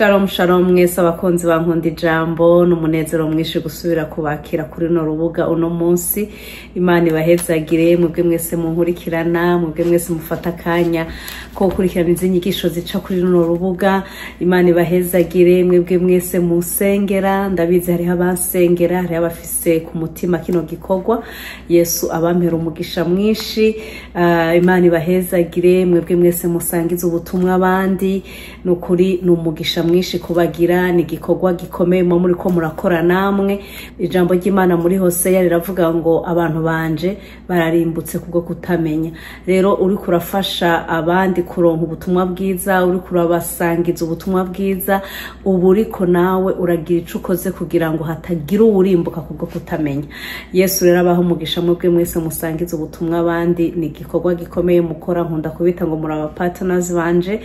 Shalom shalom mwese abakunzi ba Nkunda Ijambo, n'umunezero mwinshi gusubira kubakira kuri runo rubuga uno munsi. Imana ibahezagire mwebwe mwese munkurikirana, mwebwe mwese mufata akanya ko gukurikirana izi nyigisho zica kuri runo rubuga. Imana ibahezagire mwebwe mwese munsengera, ndabizi hariho abansengera, hariho abafise ku mutima kino gikorwa. Yesu abampera umugisha mwinshi. Imana ibahezagire mwebwe mwese musangiza ubutumwa abandi, nukuri ni umugisha mwinshi kubagira, ni igikorwa gikomeye muba muriko murakora namwe. Ijambo ry'Imana muri Hoseya riravuga ngo abantu banje bararimbutse kubwo kutamenya. Rero uriko urafasha abandi kuronka ubutumwa bwiza, uriko urabasangiza ubutumwa bwiza, uba uriko nawe uragira ico ukoze kugira ngo hatagira uwurimbuka kubwo kutamenya. Yesu rero abahe umugisha mwebwe mwese musangiza ubutumwa abandi, ni igikorwa gikomeye mukora. Nkunda kubita ngo muri aba partners banje,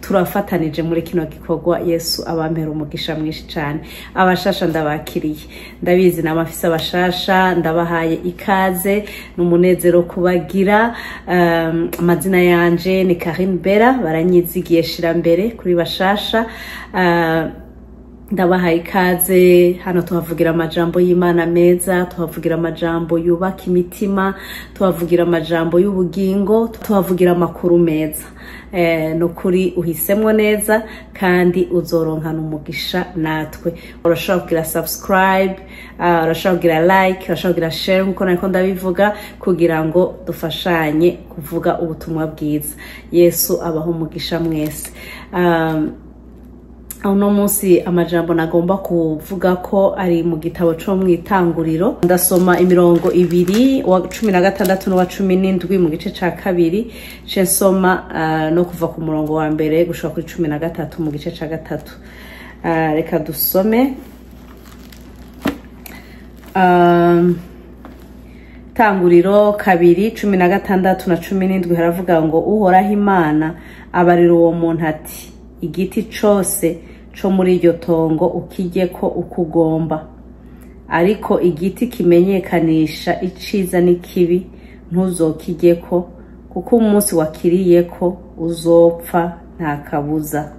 turafatanije muri kino gikorwa. Yesu abampera umugisha mwinshi cane. Abashasha ndabakiriye, ndabizi namafise abashasha, ndabahaye ikaze, n'umunezero kubagira. Amazina yanje ni Karine Bera, baranyizigiye Shirambere kuri bashasha. Ndabahaye ikaze. Hano tuhavugira amajambo y'Imana meza, tuhavugira amajambo yubaka imitima, tuhavugira amajambo y'ubugingo, tuhavugira amakuru meza. Nukuri uhisemwo neza kandi uzoronkana umugisha natwe. Urashobora kugira subscribe, urashobora kugira like, urashobora kugira share nkuko nariko ndabivuga, kugira ngo dufashanye kuvuga ubutumwa bwiza. Yesu abaho umugisha mwese. Uno munsi amajambo nagomba kuvuga ko ari mu gitabo co mw'itanguriro. Ndasoma imirongo ibiri, wa 16 n'uwa 17 mu gice ca kabiri, nce nsoma no kuva ku murongo wa mbere gushika kuri 13 mu gice ca gatatu. Reka dusome. Tanguriro 2, 16 na 17 haravuga ngo Uhoraho Imana abarira uwo muntu ati igiti cose co muri iryo tongo ukijyeko uko ugomba, ariko igiti kimenyekanisha iciza n'ikibi ntuzokijyeko, kuko umunsi wakiriyeko uzopfa nta kabuza.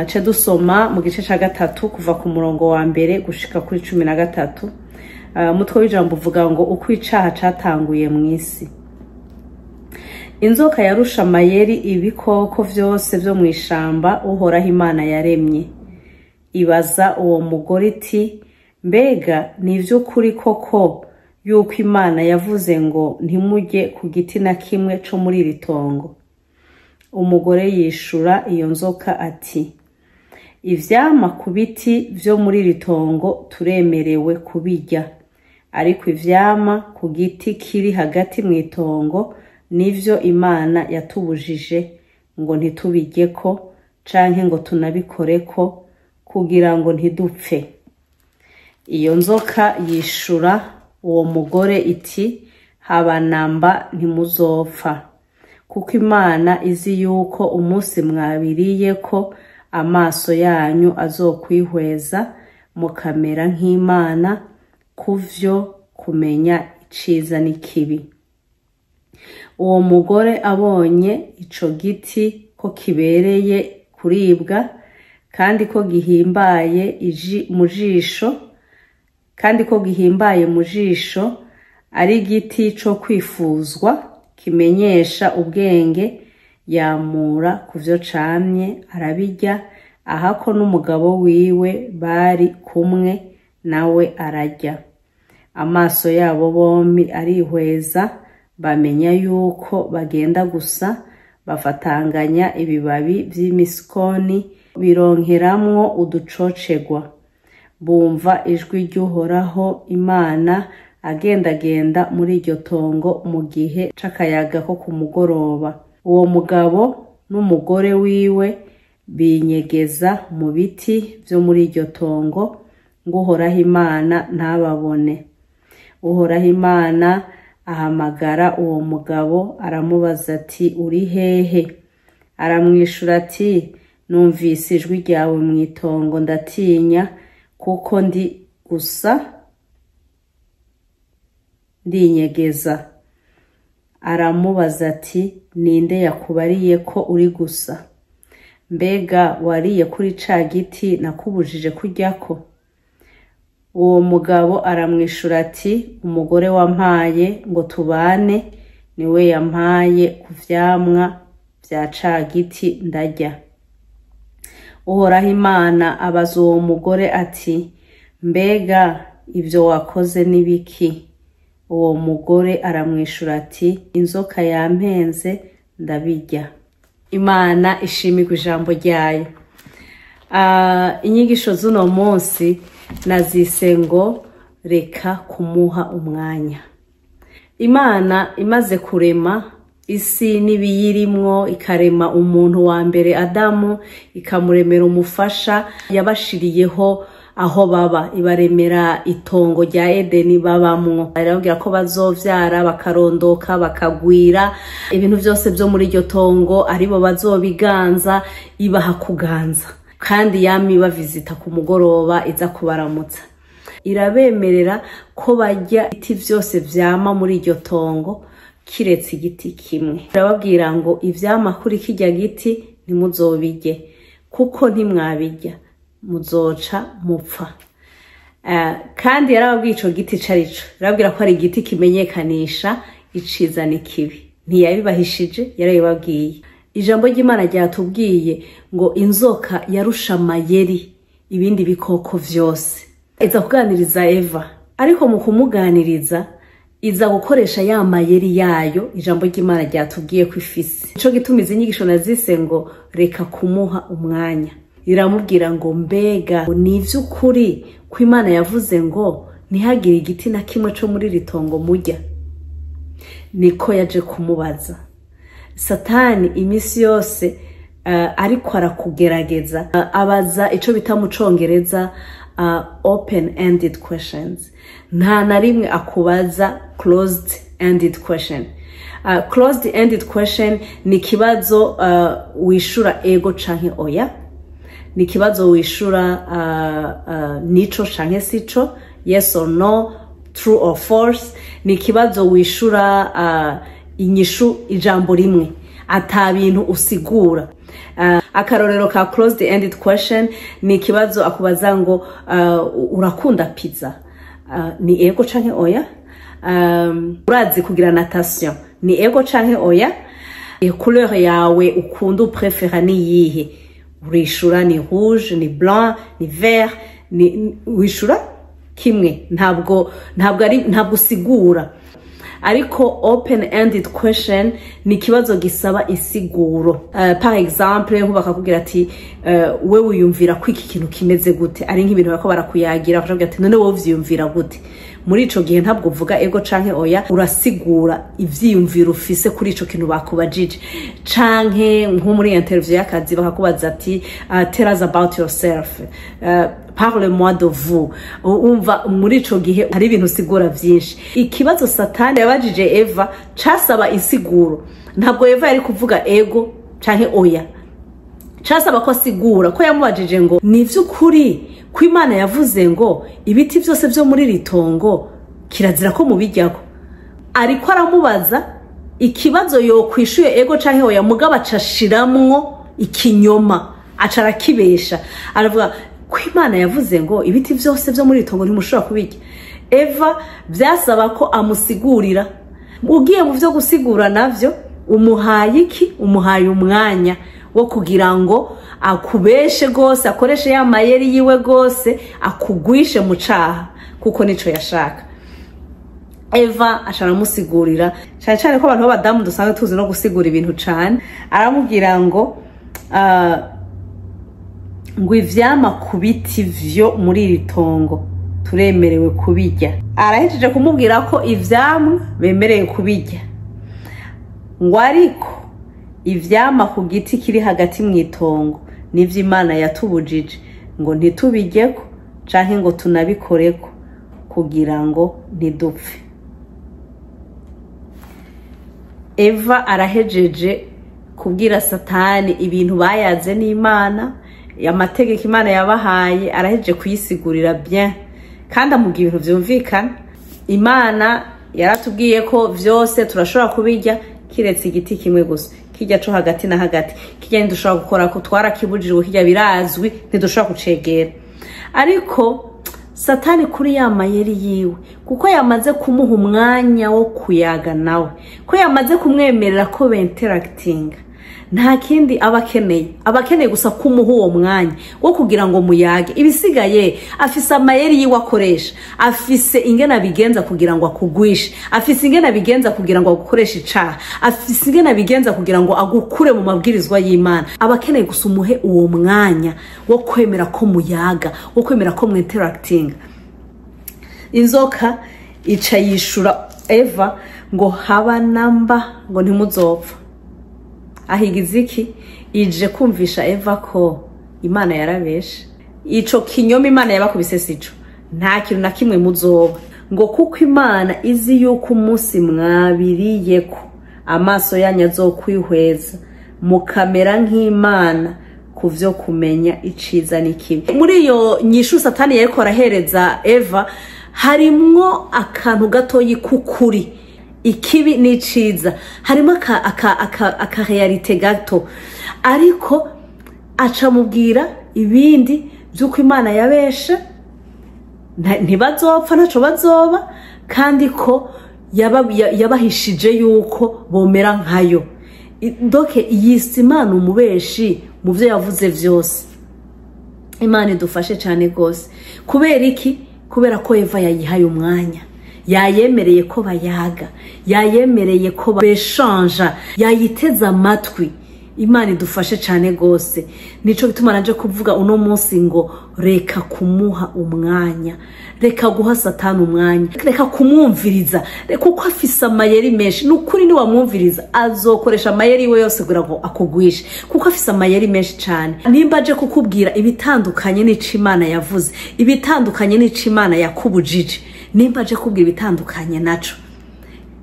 Ce dusoma mu gice ca gatatu kuva ku murongo wa mbere gushika kuri 13. Umutwe w'ijambo uvuga ngo uko icaha catanguye mw'isi. Inzoka yarusha amayeri ibikoko vyose vyo mw'ishamba Uhoraho Imana yaremye. Ibaza uwo mugore iti mbega ni ivy'ukuri koko yuko Imana yavuze ngo ntimurye ku giti na kimwe co muri iri tongo? Umugore yishura iyo nzoka ati ivyama ku biti vyo muri iri tongo turemerewe kubirya, ariko ivyama ku giti kiri hagati mw'itongo nivyo Imana yatubujije ngo ntitubiryeko canke ngo tunabikoreko kugira ngo ntidupfe. Iyo nzoka yishura uwo mugore iti habanamba ntimuzopfa, kuko Imana izi yuko umunsi mwabiriyeko amaso yanyu azokwihweza mukamera nk'Imana kuvyo kumenya iciza n'ikibi. Uwo mugore abonye ico giti ko kibereye kuribwa kandi ko gihimbaye mu jisho, kandi ko gihimbaye mu jisho, ari igiti co kwifuzwa kimenyesha ubwenge, yamura kuvyo camye arabirya, ahako n'umugabo wiwe bari kumwe nawe ararya. Amaso yabo bombi arihweza, bamenya yuko bagenda gusa, bafatanganya ibibabi vy'imisikoni bironkeramwo uducocegwa. Bumva ijwi ry'Uhoraho Imana agendagenda muri iryo tongo mu gihe c'akayaga ko ku mugoroba. Uwo mugabo n'umugore wiwe binyegeza mu biti vyo muri iryo tongo ngo Uhoraho Imana ntababone. Uhoraho Imana ahamagara uwo mugabo aramubaza ati uri hehe? Aramwishura ati numvise ijwi ryawe mw'itongo ndatinya, kuko ndi gusa ndinyegeza. Aramubaza ati ninde yakubariye ko uri gusa? Mbega wariye kuri ca giti nakubujije kuryako? Uwo mugabo aramwishura ati: Umugore wampaye ngo tubane niwe yampaye ku vyamwa vya ca giti, ndarya. Uhoraho Imana abaza uwo mugore ati: Mbega ivyo wakoze ni biki? Uwo mugore aramwishura ati: Inzoka yampenze, ndabirya. Imana ishimirwe ijambo ryayo. Inyigisho z'uno munsi nazise ngo reka kumuha umwanya. Imana imaze kurema isi n'ibiyirimwo, ikarema umuntu wa mbere Adamu, ikamuremera umufasha, yabashiriyeho aho baba, ibaremera itongo rya Edeni babamwo. Irababwira ko bazovyara, bakarondoka, bakagwira, ibintu vyose vyo muri iryo tongo aribo bazobiganza, ibaha kuganza. Kandi yama ibavizita ku mugoroba, iza kubaramutsa. Irabemerera ko barya ibiti vyose vyama muri iryo tongo kiretse igiti kimwe. Irababwira ngo ivyama kuri kirya giti ntimuzobirye, kuko ntimwabirya muzoca mupfa. Kandi yarababwiye ico giti carico, yarababwira ko ari igiti kimenyekanisha iciza n'ikibi. Ntiyabibahishije, yarabibabwiye. Ijambo ry'Imana ryatubwiye ngo inzoka yarusha amayeri ibindi bikoko vyose. Iza kuganiriza Eva, ariko mu kumuganiriza iza gukoresha ya mayeri yayo ijambo ry'Imana ryatubwiye ko ifise. Nico gituma izi nyigisho nazise ngo reka kumuha umwanya. Iramubwira ngo mbega ni ivy'ukuri ko Imana yavuze ngo ntihagire igiti na kimwe co muri iri tongo murya? Niko yaje kumubaza. Satani imisi yose ariko arakugerageza, abaza ico bita mu congereza open ended questions. Nta na rimwe akubaza closed ended question. Closed ended question ni ikibazo wishura ego canke oya, ni ikibazo wishura nico canke sico, yes or no, true or false. Ni ikibazo wishura inyishu ijambo rimwe, ata bintu usigura. Akarorero ka closed ended question ni ikibazo akubaza ngo urakunda pizza? Ni ego canke oya. Urazi kugira natation? Ni ego canke oya. Couleur yawe ukunda, uprefera, ni yihe? Urishura ni rouge, ni blanc, ni vert, ni wishura kimwe, ntabwo ari, ntabwo usigura. Ariko open ended question ni ikibazo gisaba insiguro. Par exemple, nko bakakubwira ati we wiyumvira ko iki kintu kimeze gute? Ari nk'ibintu bariko barakuyagira, bakakubwira ati none wowe uvyiyumvira gute? Muri ico gihe ntabwo uvuga ego canke oya, urasigura ivyiyumviro ufise kuri ico kintu bakubajije. Canke nko muri interview y'akazi bakakubaza ati tell us about yourself, parle-moi de vous. Umva, muri ico gihe hari ibintu usigura vyinshi. Ikibazo Satani yabajije Eva casaba insiguro. Ntabwo Eva yari kuvuga ego canke oya, casaba ko asigura, ko yamubajije ngo ni vy'ukuri ko Imana yavuze ngo ibiti vyose vyo muri iri tongo kirazira ko mubiryako? Ariko aramubaza ikibazo yokwishuye ego canke oya, mugabo acashiramwo ikinyoma, aca arakibesha, aravuga ko Imana yavuze ngo ibiti vyose vyo muri iri tongo ntimushobora kubirya. Eva vyasaba ko amusigurira. Ugiye mu vyo gusigura navyo, umuhaye iki? Umuhaye umwanya wo kugira ngo akubeshe rwose, akoreshe ya mayeri yiwe rwose, akugwishe mu caha, kuko nico yashaka. Eva aca aramusigurira, cane cane ko abantu b'abadamu dusanzwe tuzi no gusigura ibintu cane. Aramubwira ngo ivyama ku biti vyo muri iri tongo turemerewe kubirya. Arahejeje kumubwira ko ivyamwa bemerewe kubirya, ngo ariko ivyama ku giti kiri hagati mw'itongo nivyo Imana yatubujije ngo ntitubiryeko canke ngo tunabikoreko, kugira ngo ntidupfe. Eva arahejeje kubwira Satani ibintu bayaze n'Imana, amategeko Imana yabahaye, arahejeje kuyisigurira bien, kandi amubwira ibintu vyumvikana. Imana yaratubwiye ko vyose turashobora kubirya kiretse igiti kimwe gusa. Kijya co hagati na hagati, kijya ntidushobora gukora ko twarakibujijwe, kijya birazwi ntidushobora kucegera. Ariko Satani kuri ya mayeri yiwe, kuko yamaze kumuha umwanya wo kuyaga nawe, ko yamaze kumwemerera ko interacting, nta kindi aba akeneye. Aba akeneye gusa kumuha uwo mwanya wo kugira ngo muyage. Ibisigaye afise amayeri yiwe akoresha, afise ingene abigenza kugira ngo akugwishe, afise ingene abigenza kugira ngo agukoreshe icaha, afise ingene abigenza kugira ngo agukure mu mabwirizwa y'Imana. Aba akeneye gusa umuhe uwo mwanya wo kwemera ko muyaga, wo kwemera ko mwinteracting. Inzoka ica yishura Eva ngo haba namba, ngo ntimuzopfa. Ahigize iki? Ije kumvisha Eva ko Imana yarabeshe. Ico kinyoma Imana yabakubise sico, nta kintu na kimwe muzoba. Ngo kuko Imana izi yuko umunsi mwabiriyeko amaso yanyu azokwihweza, mukamera nk'Imana kuvyo kumenya iciza n'ikibi. Muri iyo nyishu Satani yariko arahereza Eva harimwo akantu gatoyi k'ukuri, ikibi n'iciza, harimo aka réalité gato, ariko acamubwira ibindi by'uko Imana yabeshe, ntibazopfa, ntaco bazoba, kandi ko yabahishije yuko bomera nkayo. Doke yise Imana umubeshi mu byo yavuze vyose. Imana idufashe cyane gose. Kubera iki? Kubera ko Eva yayihaye umwanya, yayemereye ko bayaga, yayemereye ko beshanja, yayiteze amatwi. Imana idufashe cyane gose. Nico gituma naje kuvuga uno munsi ngo reka kumuha umwanya, reka guha Satani umwanya, reka kumwumviriza, kuko afise amayeri menshi. Nukuri ni wamwumviriza azokoresha amayeri we yose kugira ngo akugwishe, kuko afise amayeri menshi cyane. Nimba aje kukubwira ibitandukanye n'ico Imana yavuze, ibitandukanye n'ico Imana yakubujije, nimba aje kubwira ibitandukanye naco,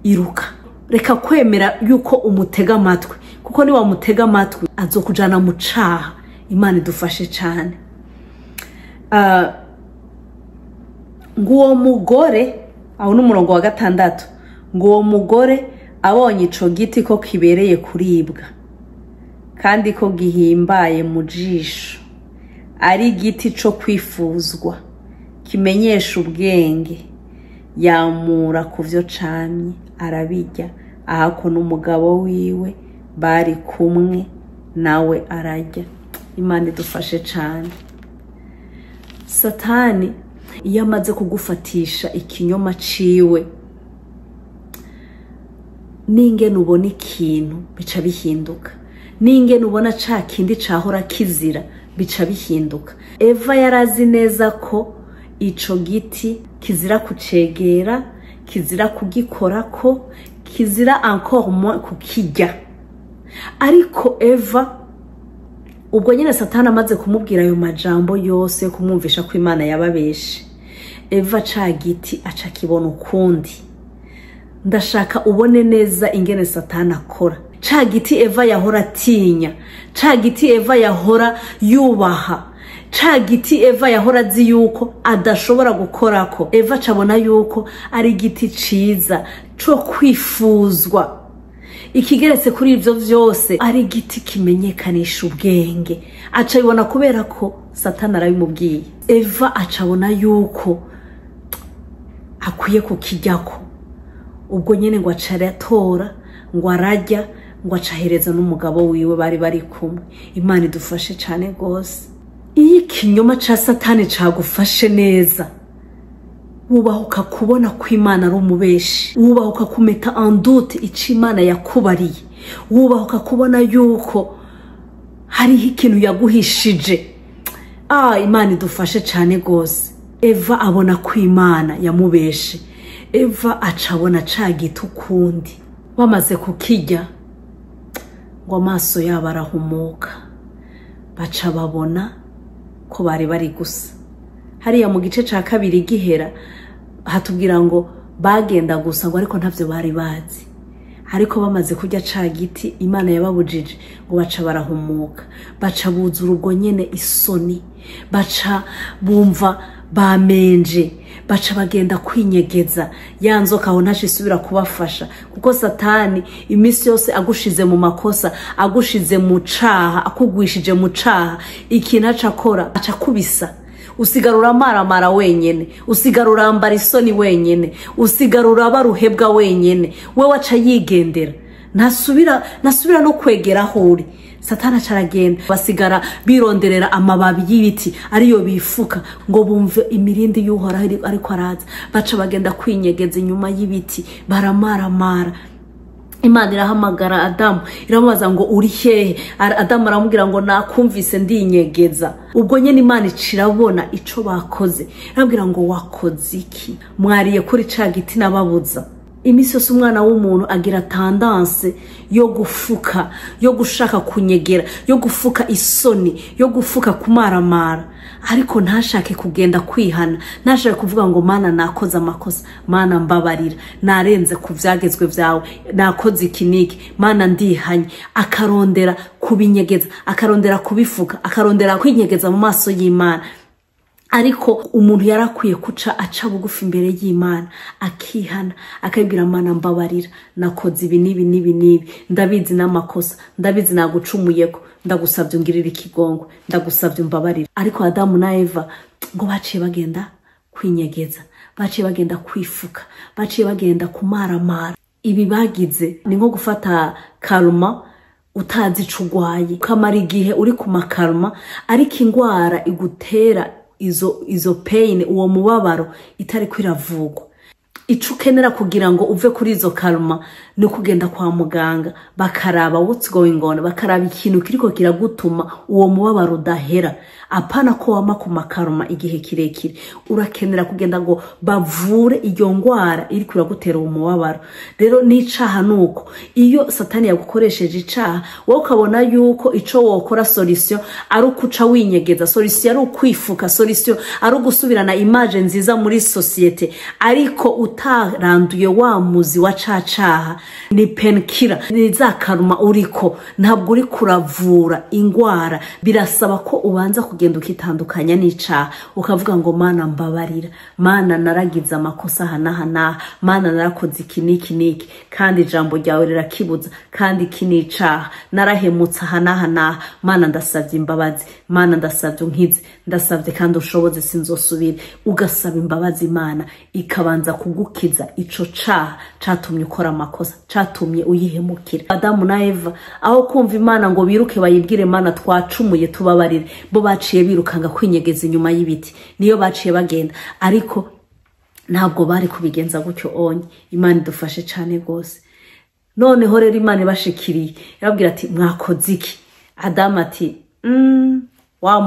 iruka. Reka kwemera yuko umutega amatwi, kuko ni wamutega amatwi azokujana mu caha. Imana idufashe cyane. Nguwo mugore, aho n'umurongo wa 6, nguwo mugore abonye ico giti ko kibereye kuribwa kandi ko gihimbaye mu jisho, ari igiti co kwifuzwa kimenyesha ubwenge, yamura kuvyo camye arabirya. Ahako n'umugabo wiwe bari kumwe nawe ararya. Imana idufashe cyane. Satani iyo amaze kugufatisha ikinyoma ciwe, n'ingene ubona ikintu bica bihinduka, n'ingene ubona ca kindi cahora kizira bica bihinduka. Eva yarazi neza ko ico giti kizira kucegera, kizira kugikorako, kizira encore moins kukirya. Ariko Eva ubwo nyene Satani amaze kumubwira ayo majambo yose kumwumvisha ko Imana yababeshe, Eva ca giti aca kibona ukundi. Ndashaka ubone neza ingene Satani akora. Ca giti Eva yahora atinya, ca giti Eva yahora yubaha, ca giti Eva yahora azi yuko adashobora gukorako, Eva cabona yuko ari igiti ciza co kwifuzwa. Ikigeretse kuri ivyo vyose ari igiti kimenyekanisha ubwenge. Aca bibona kubera ko Satani arabimubwiye. Eva acabona yuko akwiye kukiryako. Ubwo nyene ngo aca aratora, ngo ararya, ngo acahereza n'umugabo wiwe bari bari kumwe. Imana idufashe cane gose. Iyo ikinyoma ca Satani cagufashe neza, wubahuka kubona ko Imana ari umubeshi, wubahuka kumeta en doute ico Imana yakubariye, wubahuka kubona yuko hariho ikintu yaguhishije. Imana idufashe cane gose. Eva abona ko Imana yamubeshe. Eva acabona ca giti ukundi. Bamaze kukirya ngo amaso yabo arahumuka, baca babona ko bari bari gusa. Hariya mu gice ca 2 gihera hatubwira ngo bagenda gusa, ngo ariko ntavyo bari bazi. Ariko bamaze kurya ca giti Imana yababujije, ngo baca barahumuka, baca buzura ubwo nyene isoni, baca bumva bamenje, Baca bagenda kwinyegeza. Ya nzoka aho ntaco isubira kubafasha, kuko Satani iminsi yose agushize mu makosa, agushize mu caha, akugwishije mu caha, ikintu aca akora, aca akubisa. Usigara uramaramara wenyene, usigara urambara isoni wenyene, usigara uraba ruhebwa wenyene. Wewe aca yigendera, ntasubira no kwegera aho uri. Satani aca aragenda, basigara bironderera amababi y'ibiti ariyo bifuka ngo bumve imirindi y'Uhoraho ariko araza. Baca bagenda kwinyegeza inyuma y'ibiti, baramaramara. Imana irahamagara Adamu, iramubaza ngo uri hehe? Adamu aramubwira ngo nakumvise ndinyegeza. Ubwo nyene Imana icirabona ico bakoze, irabwira ngo wakoze iki? Mwariye kuri ca giti nababuza. Imisi yose umwana w'umuntu agira tendance yo gufuka, yo gushaka kunyegera, yo gufuka isoni, yo gufuka kumaramara, ariko ntashake kugenda kwihana, ntashake kuvuga ngo Mana nakoze amakosa, Mana mbabarira, narenze ku vyagezwe vyawe, nakoze iki n'iki, Mana ndihanye. Akarondera kubinyegeza, akarondera kubifuka, akarondera kwinyegeza mu maso y'Imana. Ariko umuntu yarakwiye kuca aca bugufi imbere y'Imana, akihana, akabwira Mana mbabarira, nakoze ibi n'ibi n'ibi n'ibi, ndabizi n'amakosa, ndabizi nagucumuyeko, ndagusavye ungirire ikigongwe, ndagusavye umbabarire. Ariko Adamu na Eva ngo baciye bagenda kwinyegeza, baciye bagenda kwifuka, baciye bagenda kumaramara. Ibi bagize ni nko gufata karma utazi ico ugwaye, ukamara igihe uri ku makarma, ariko ingwara igutera izo pain, uwo mubabaro itari kwiravugwa. Ico ukenera kugira ngo uve kuri izo karma ni kugenda kwa muganga, bakaraba what's going on, bakaraba ikintu kiriko kiragutuma uwo mubabaro udahera. Apana ko wama ku makarma igihe kirekire, urakenera kugenda ngo bavure iyo ngwara iri kuragutera uwo mubabaro. Rero n'icaha nuko iyo Satani yagukoresheje icaha, wowe ukabona yuko ico wokora solution ari ukuca winyegeza, solution ari ukwifuka, solution ari ugusubirana image nziza muri societe, ariko utaranduye wa muzi wa cacaha, ni painkiller, ni za karma uriko, ntabwo uri kuravura ingwara. Birasaba ko ubanza kugenda ukitandukanya n'icaha, ukavuga ngo Mana mbabarira, Mana naragize amakosa aha n'aha n'aha, Mana narakoze iki n'iki n'iki, kandi ijambo ryawe rirakibuza, kandi iki ni icaha, narahemutse aha n'aha n'aha, Mana ndasavye imbabazi, Mana ndasavye unkize, ndasavye kandi ushoboze sinzosubire. Ugasaba imbabazi Imana ikabanza kugukiza ico caha catumye ukora amakosa, catumye uyihemukira. Adamu na Eva aho kumva Imana ngo biruke bayibwire Mana twacumuye tubabarire, bo baciye birukanga kwinyegeza inyuma y'ibiti, niyo baciye bagenda. Ariko ntabwo bari kubigenza gutyo onye. Imana idufashe cane gose. Noneho rero Imana ibashikiriye irababwira ati mwakoze iki? Adamu ati wa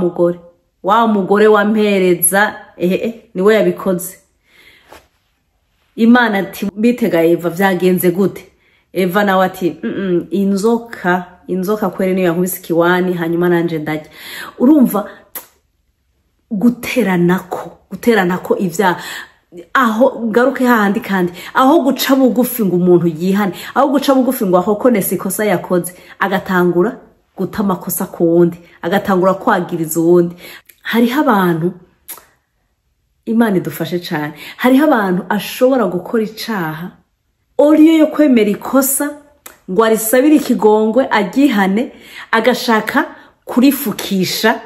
mugore wampereza, niwe yabikoze. Imana ati bitega Eva vyagenze gute? Eva nawe ati inzoka kweri niyo yankubise ikiwani, hanyuma nanje ndarya. Urumva guteranako ivyaha, aho ngaruke hahandi kandi aho guca bugufi ngo umuntu yihane, aho guca bugufi ngo ahokonese ikosa yakoze, agatangura guta amakosa ku wundi, agatangura kwagiriza uwundi. Hariho abantu, Imana idufashe cane, hariho abantu ashobora gukora icaha oriyo yo kwemera ikosa ngo arisabire ikigongwe agihane, agashaka kurifukisha,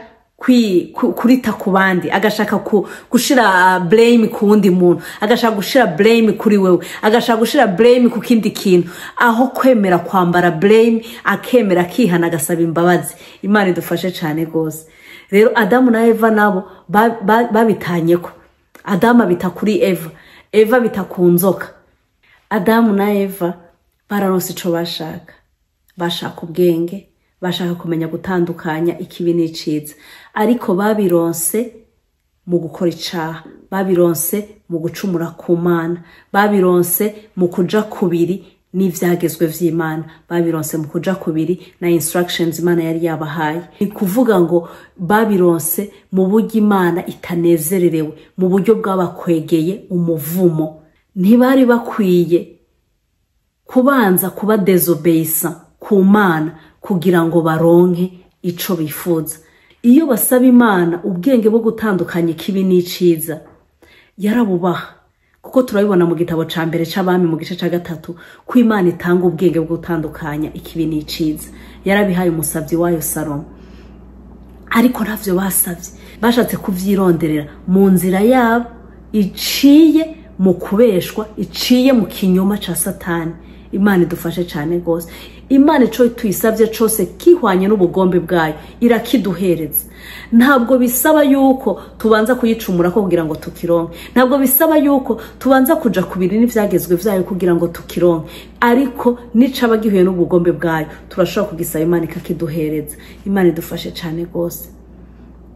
kurita ku bandi, agashaka gushira blame ku wundi muntu, agashaka gushira blame kuri wewe, agashaka gushira blame ku kindi kintu, aho kwemera kwambara blame, akemera akihana agasaba imbabazi. Imana idufashe cane gose. Rero Adamu na Eva nabo babitanyeko. Adamu abita kuri Eva, Eva abita ku nzoka. Adamu na Eva bararonse ico bashaka, bashaka ubwenge, bashaka kumenya gutandukanya ikibi n'iciza, ariko babironse mu gukora icaha, babironse mu gucumura ku Mana, babironse mu kuja kubiri n'ivyagezwe vy'Imana, babironse mu kuja kubiri na instructions Imana yari yabahaye. Ni kuvuga ngo babironse mu buryo Imana itanezererewe, mu buryo bwabakwegeye umuvumo. Ntibari bakwiye kubanza kuba desobeyisa ku Mana kugira ngo baronke ico bifuza. Iyo basaba Imana ubwenge bwo gutandukanya ikibi n'iciza, Yarabubaha, kuko turabibona mu gitabo ca mbere c'Abami mu gice ca 3 ko Imana itanga ubwenge bwo gutandukanya ikibi n'iciza. Yarabihaye umusavyi wayo Salomo, ariko ntavyo basavye. Bashatse kuvyironderera mu nzira yabo iciye mu kubeshwa, iciye mu kinyoma ca Satani. Imana idufashe cane gose. Imana ico tuyisavye cose kihwanye n'ubugombe bwayo irakiduhereza. Ntabwo bisaba yuko tubanza kuyicumura ko kugira ngo tukironke, ntabwo bisaba yuko tubanza kuja kubiri n'ivyagezwe vyayo kugira ngo tukironke, ariko nicaba gihuye n'ubugombe bwayo turashobora kugisaba Imana ikakiduhereza. Imana idufashe cane gose.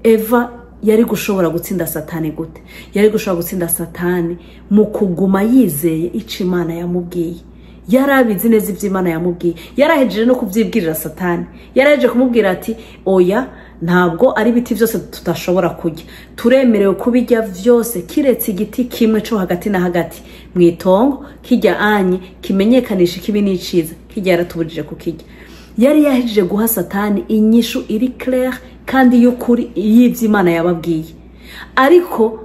Eva yari gushobora gutsinda Satani gute? Yari gushobora gutsinda Satani mu kuguma yizeye ico Imana yamubwiye. Yarabizi neza ivyo Imana yamubwiye, yarahejeje no kuvyibwirira Satani. Yarahejeje kumubwira ati oya, ntabwo ari ibiti vyose tutashobora kurya, turemerewe kubirya vyose kiretse igiti kimwe co hagati na hagati mw'itongo, kirya anye kimenyekanisha ikibi n'iciza, kirya yaratubujije kukirya. Yari yahejeje guha Satani inyishu iri claire kandi y'ukuri y'ivyo Imana yababwiye. Ariko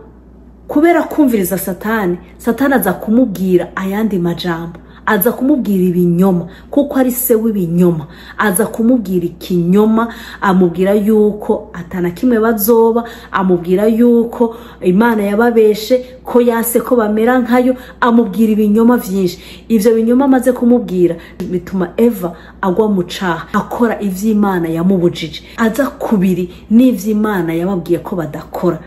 kubera kumviriza Satani, Satani aza kumubwira ayandi majambo, aza kumubwira ibinyoma, kuko ari se w'ibinyoma. Aza kumubwira ikinyoma, amubwira yuko atana kimwe bazoba, amubwira yuko Imana yababeshe, ko yase ko bamera nkayo, amubwira ibinyoma vyinshi. Ivyo binyoma amaze kumubwira bituma Eva agwa mu caha, akora ivyo Imana yamubujije, aza kubiri n'ivyo Imana yababwiye ko badakora.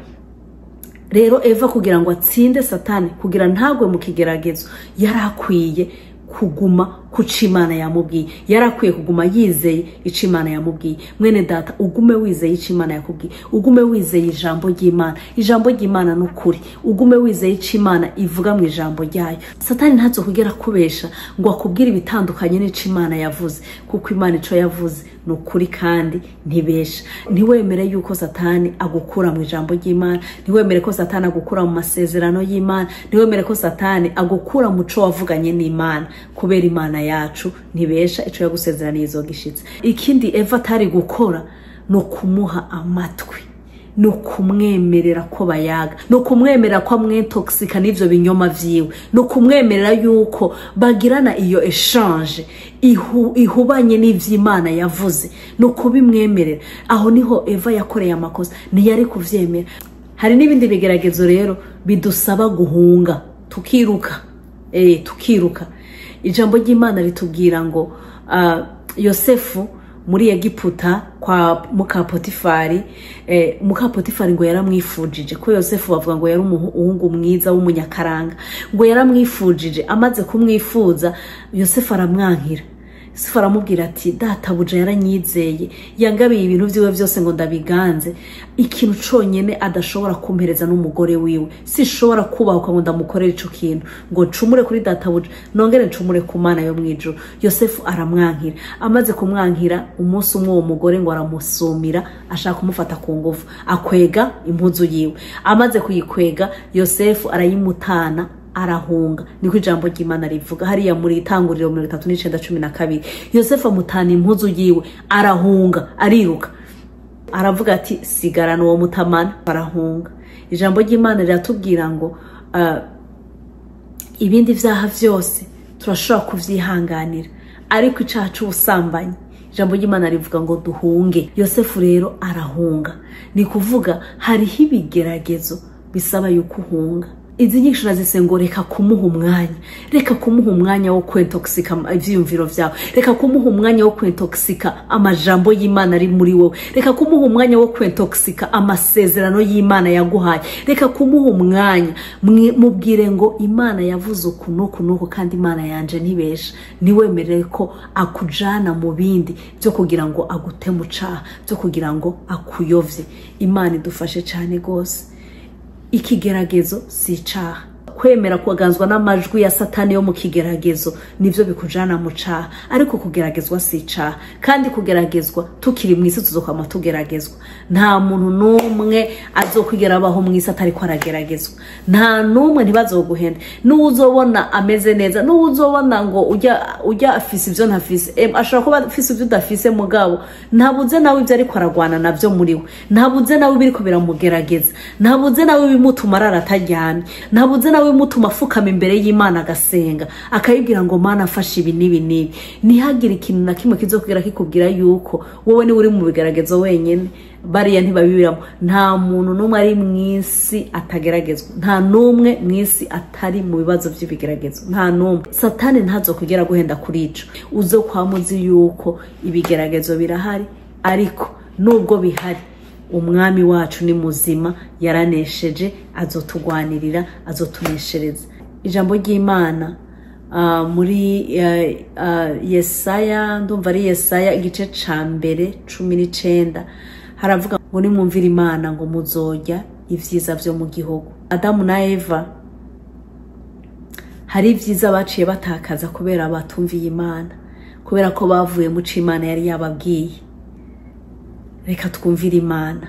Rero Eva kugira ngo atsinde Satani, kugira ntagwe mu kigeragezo, yarakwiye kuguma kuco Imana yamubwiye, yarakwiye kuguma yizeye ico Imana yamubwiye. Mwene data, ugume wizeye ico Imana yakubwiye, ugume wizeye ijambo ry'Imana. Ijambo ry'Imana n'ukuri, ugume wizeye ico Imana ivuga mu ijambo ryayo. Satani ntazokugera kubesha ngo akubwire ibitandukanye n'ico Imana yavuze, kuko Imana ico yavuze n'ukuri kandi ntibesha. Ntiwemere yuko Satani agukura mu ijambo ry'Imana, ntiwemere ko Satani agukura mu masezerano y'Imana, ntiwemere ko Satani agukura mu co wavuganye n'Imana, kubera Imana yacu ntibesha, ico yagusezeraniye izogishitse. Ikindi Eva atari gukora no kumuha amatwi, no kumwemerera ko bayaga, no kumwemerera ko amwetoxika n'ivyo binyoma vyiwe, no kumwemerera yuko bagirana iyo échange ihubanye n'ivy'Imana yavuze, no kubimwemerera. Aho niho Eva yakoreye amakosa, ntiyari kuvyemera. Hari n'ibindi bigeragezo rero bidusaba guhunga, tukiruka. Tukiruka. Ijambo ry'Imana ritubwira ngo Yosefu muri Egiputa kwa muka Potifari, muka Potifari ngo yaramwifujije, ko Yosefu bavuga ngo yari umuhungu mwiza w'umunyakaranga, ngo yaramwifujije. Amaze kumwifuza Yosefu aramwankira. Yosefu aramubwira ati databuja yaranyizeye, yangabiye ibintu vyiwe vyose ngo ndabiganze, ikintu conyene adashobora kumpereza n'umugore wiwe, sishobora kubahuka ngo ndamukorere ico kintu, ngo ncumure kuri databuja nongere ncumure ku Mana yo mwijuru. Yosefu aramwankira. Amaze kumwankira, umunsi umwe uwo mugore ngo aramusumira, ashaka kumufata ku ngufu, akwega impuzu yiwe. Amaze kuyikwega, Yosefu arayimutana, arahunga. Niko ijambo ry'Imana rivuga hariya muri Itanguriro 39:12. Yosefu amutana impuzu yiwe, arahunga, ariruka, aravuga ati sigarana uwo mutamana, arahunga. Ijambo ry'Imana riratubwira ngo ibindi vyaha vyose turashobora kuvyihanganira, ariko icaha c'ubusambanyi ijambo ry'Imana rivuga ngo duhunge. Yosefu rero arahunga. Ni kuvuga hariho ibigeragezo bisaba yuko uhunga. Izi nyigisho nazise ngo reka kumuha umwanya, reka kumuha umwanya wo kwintoxika ivyiyumviro vyawe, reka kumuha umwanya wo kwintoxika amajambo y'Imana ari muri wowe, reka kumuha umwanya wo kwintoxika amasezerano y'Imana yaguhaye, reka kumuha umwanya. Mubwire ngo Imana yavuze uku n'uku n'uku, kandi Imana yanje ntibesha. Ntiwemerere ko akujana mu bindi byo kugira ngo agute mu caha, byo kugira ngo akuyovye. Imana idufashe cane gose. Ikigeragezo si icaha. Kwemera kuganzwa n'amajwi ya Satani yo mu kigeragezo nivyo bikujana mu caha. Ariko kugeragezwa si icaha, kandi kugeragezwa tukiri mw'isi tuzokwama tugeragezwa. Nta muntu n'umwe azokwigera abaho mw'isi atariko arageragezwa, nta n'umwe. Ntibazoguhenda. N'uwuzobona ameze neza, n'uwuzobona ngo ujya afise ivyo ntafise, ashobora kuba afise ivyo udafise, mugabo ntabuze nawe ivyo ariko aragwana navyo muri we, ntabuze nawe ibiriko biramugerageza, ntabuze nawe ibimutuma arara ataryamye, ntabuze nawe ibimutuma afukama imbere y'Imana agasenga akayibwira ngo Mana afashe ibi n'ibi n'ibi. Ntihagire ikintu na kimwe kizokugera kikubwira yuko wowe niwe uri mu bigeragezo wenyene, bariya ntibabibiramo. Nta muntu n'umwe ari mw'isi atageragezwa, nta n'umwe mw'isi atari mu bibazo vy'ibigeragezo, nta n'umwe. Satani ntazokugera guhenda kuri ico. Uzokwamuzi yuko ibigeragezo birahari, ariko nubwo bihari umwami wacu ni muzima, yaranesheje, azotugwanirira, azotuneshereza. Ijambo ry'Imana muri Yesaya, ndumva ari Yesaya igice ca mbere 19, haravuga ngo nimwumvira Imana ngo muzorya ivyiza vyo mu gihugu. Adamu na Eva hari ivyiza baciye batakaza kubera batumviye Imana, kubera ko bavuye mu co Imana yari yababwiye. Reka twumvire Imana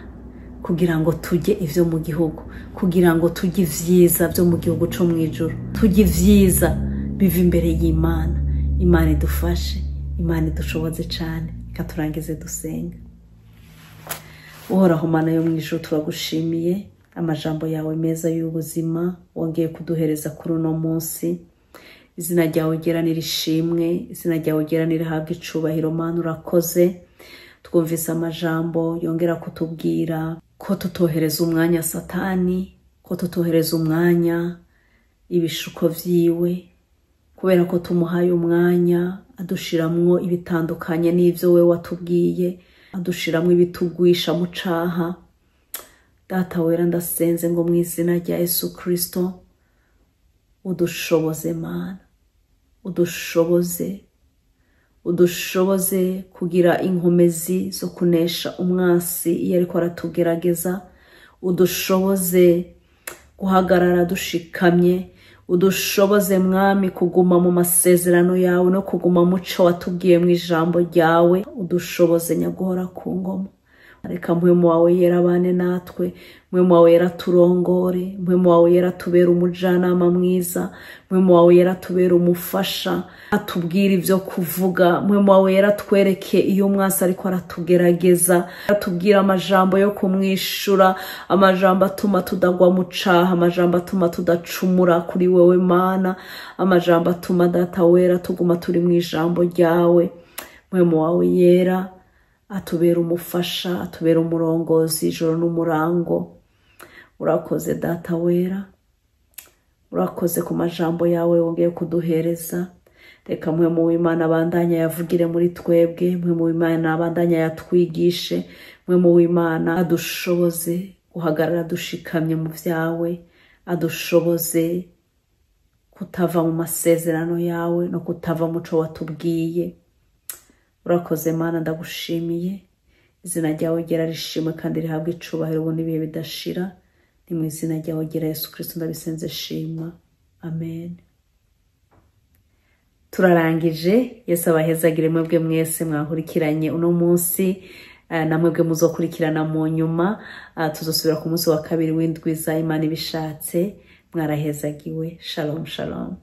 kugira ngo tujye ivyo mu gihugu, kugira ngo tujye ivyiza vyo mu gihugu co mw'ijuru, tujye ivyiza biva imbere y'Imana. Imana idufashe, Imana idushoboze cane. Reka turangize dusenga. Uhoraho Mana yo mw'ijuru, turagushimiye amajambo yawe meza y'ubuzima wongeye kuduhereza kuri uno munsi. Izina ryawe ryera nirishimwe, izina ryawe ryera nirihabwe icubahiro. Mana urakoze, twumvise amajambo yongera kutubwira ko tutohereza umwanya Satani, ko tutohereza umwanya ibishuko vyiwe, kubera ko tumuhaye umwanya adushiramwo ibitandukanye n'ivyo we watubwiye, adushiramwo ibitugwisha mu caha. Data wera, ndasenze ngo mu izina rya Yesu Kristo udushoboze Mana, udushoboze, udushoboze kugira inkomezi zo kunesha umwansi iyo ariko aratugerageza, udushoboze guhagarara dushikamye, udushoboze Mwami kuguma mu masezerano yawe no kuguma mu co watubwiye mu ijambo ryawe. Udushoboze nyaguhora ku ngoma. Reka mpwemu wawe yera abane natwe, mpwemu wawe yera turongore, mpwemu wawe yera tubera umujanama mwiza, mpwemu wawe yera tubera umufasha, atubwira ivyo kuvuga, mpwemu wawe yera twereke iyo umwasi ariko aratugerageza, atubwira amajambo yo kumwishura, amajambo atuma tudagwa mu caha, amajambo atuma tudacumura kuri wewe Mana, amajambo atuma Data wera tuguma turi mu ijambo ryawe. Mpwemu wawe yera atubera umufasha, atubera umurongozi ijoro n'umurango. Urakoze Data wera, urakoze ku majambo yawe wongeye kuduhereza. Reka mpwemu w'Imana abandanya yavugire muri twebwe, mpwemu w'Imana abandanya yatwigishe, mpwemu w'Imana adushoboze guhagarara dushikamye mu vyawe, adushoboze kutava mu masezerano yawe no kutava mu co watubwiye. Urakoze Mana, ndagushimiye. Izina ryawe ryera rishimwe kandi rihabwe icubahiro ubu n'ibihe bidashira. Ni mu izina ryawe ryera Yesu Kristo ndabisenze shima. Amen. Turarangije. Yesu abahezagire mwebwe mwese mwahurikiranye uno munsi, na mwebwe muzokurikirana mu nyuma. Tuzosubira ku munsi wa kabiri w'indwi za Imana ibishatse. Mwarahezagiwe. Shalom, shalom.